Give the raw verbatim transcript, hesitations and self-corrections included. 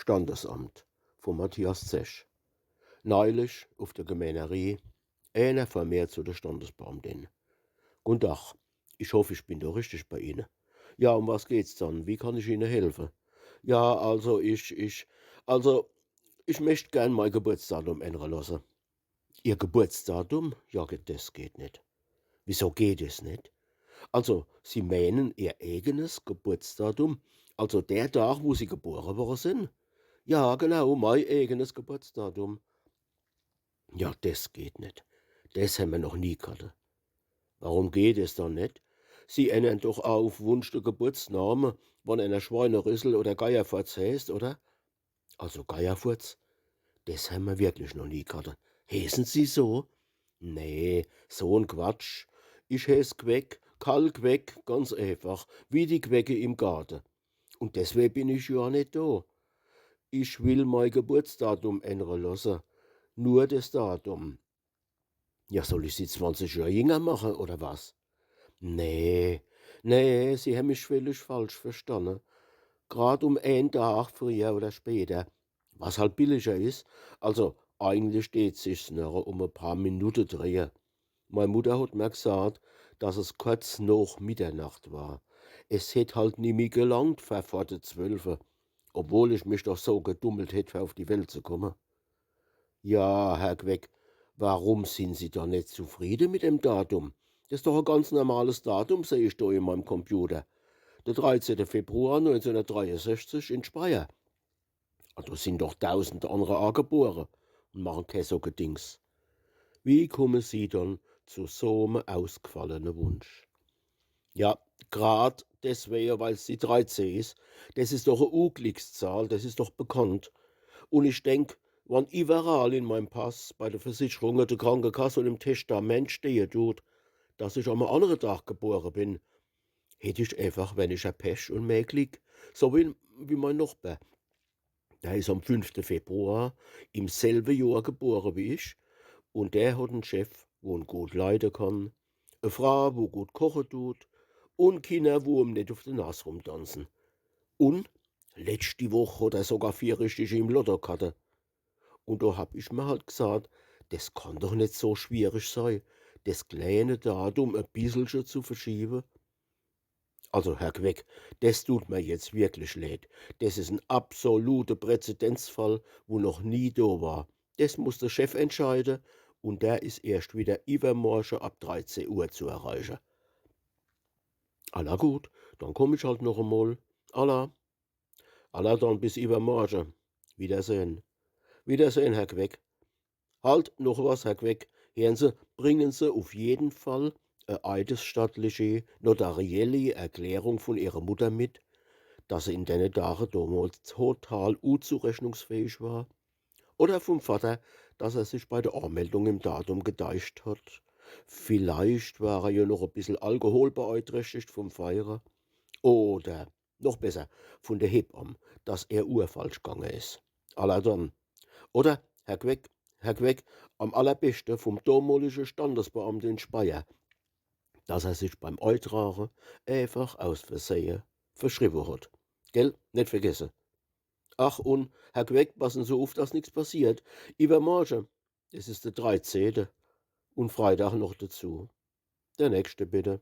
Standesamt vum Matthias Zech. Neilich uf de Gemeenerie, eener vor mir zu de Standesbeamtin. „Guten Tag, ich hoff, ich bin do richtig bei Ihne. Ja, um was geht's dann? Wie kann ich Ihne helfe?“ „Ja, also ich, ich, also ich möcht gern mei Geburtsdatum ännere losse.“ „Ihr Geburtsdatum? Ja, ge- des geht net.“ „Wieso geht es net?“ „Also, Sie meenen Ihr eegenes Geburtsdatum? Also der Tag, wo Sie gebore worre sin?“ „Ja, genau, mei eegenes Geburtsdatum.“ „Ja, des geht net. Des hämmer noch nie ghatte.“ „Warum geht es dann net? Sie ännern doch aa uf Wunsch de Geburtsname, wann eener Schweinerissel oder Geierfurz heeßt, oder?“ „Also Geierfurz, des hämmer wirklich noch nie ghatte.“ „Heeßen Sie so?“ „Nee, so en Quatsch. Ich heeß Queck, Karl Queck, ganz eefach, wie die Quecke im Gaarte. Un deswege bin ich jo aa net do. Ich will mei Geburtsdatum ännere losse. Nur des Datum.“ „Ja, soll ich Sie zwanzig Johr jünger mache, oder was?“ „Nee, nee, Sie hänn mich völlig falsch verstanne. Grad um een Tag frieher oder später, was halt billiger is. Also, eigentlich deet sich's nor um e paar Minutte drehe. Mei Mutter hot mer gsaat, dass es korz nooch Mitternacht war. Es hätt halt nimmi gelangt fer vor de Zwölfe, obwohl ich mich doch so gedummelt hätt, fer uf die Welt zu komme.“ „Ja, Herr Queck, warum sin Sie dann net zufriede mit dem Datum? Des is doch e ganz normales Datum, seh ich do in meim Computer. De dreizehnte Februar neunzehnhundertdreiundsechzig in Speyer. Ah, do sin doch tausend annere aa gebore un mache kä so Gedings.“ Wie kumme Sie dann zu so me ausgfallene Wunsch? „Ja, grad deswege, weil's die dreizeh is. Des is doch e Uglickszahl, des is doch bekannt. Un ich denk, wann iwwerall in meim Pass, bei de Versicherunge, de Krankekass un im Testament stehe dut, dass ich am e annere Tag gebore bin, hätt ich eefach wenicher Pech un meh Glick, so wie, wie mein Nochber. Der is am fünfte Februar im selwe Johr gebore wie ich, un der hot en Chef, wo en gut leide kann, e Fraa, wo gut koche dut, un Kinner, wo em net uf de Nas rumtanzen. Un letschti Woch hot er sogar vier Richtige im Lotto ghatte. Un do hab ich mer halt gsaat, des kann doch net so schwierig sei, des kleene Datum e bisselche zu verschiewe. Also, Herr Queck, des tut mer jetzt wirklich leed. Des is en absolute Präzedenzfall, wo noch nie do war. Des muss de Chef entscheide, un der is erscht widder iwwermorge ab dreizeh Uhr zu erreiche.“ „Alla gut, dann komm ich halt noch emol. Alla, alla dann bis iwwermorge. Wiedersehn.“ „Wiedersehn, Herr Queck.“ „Halt, noch was, Herr Queck. Heern Se, bringen Se uf jeden Fall e eidesstattliche, notarielle Erklärung vun Ihrer Mutter mit, dass se in denne Dage domols total uzurechnungsfähig war. Oder vum Vatter, dass er sich bei der Anmeldung im Datum gedeicht hat. Vielleicht war er jo noch e bissel alkoholbeeinträchtigt vum Feiere. Oder noch besser, vun der Hebamm, dass er Uhr falsch gange is. Alla dann. Oder, Herr Queck, Herr Queck, am allerbeschte vum domolige Standesbeamte in Speyer, dass er sich beim Eitrage eefach aus Versehe verschriwwe hat. Gell? Net vergesse. Ach, un, Herr Queck, passen Se uf, dass nix passiert. Iwwermorge, des is de dreizehnte, un Freidag noch dezu. Der nächste bitte.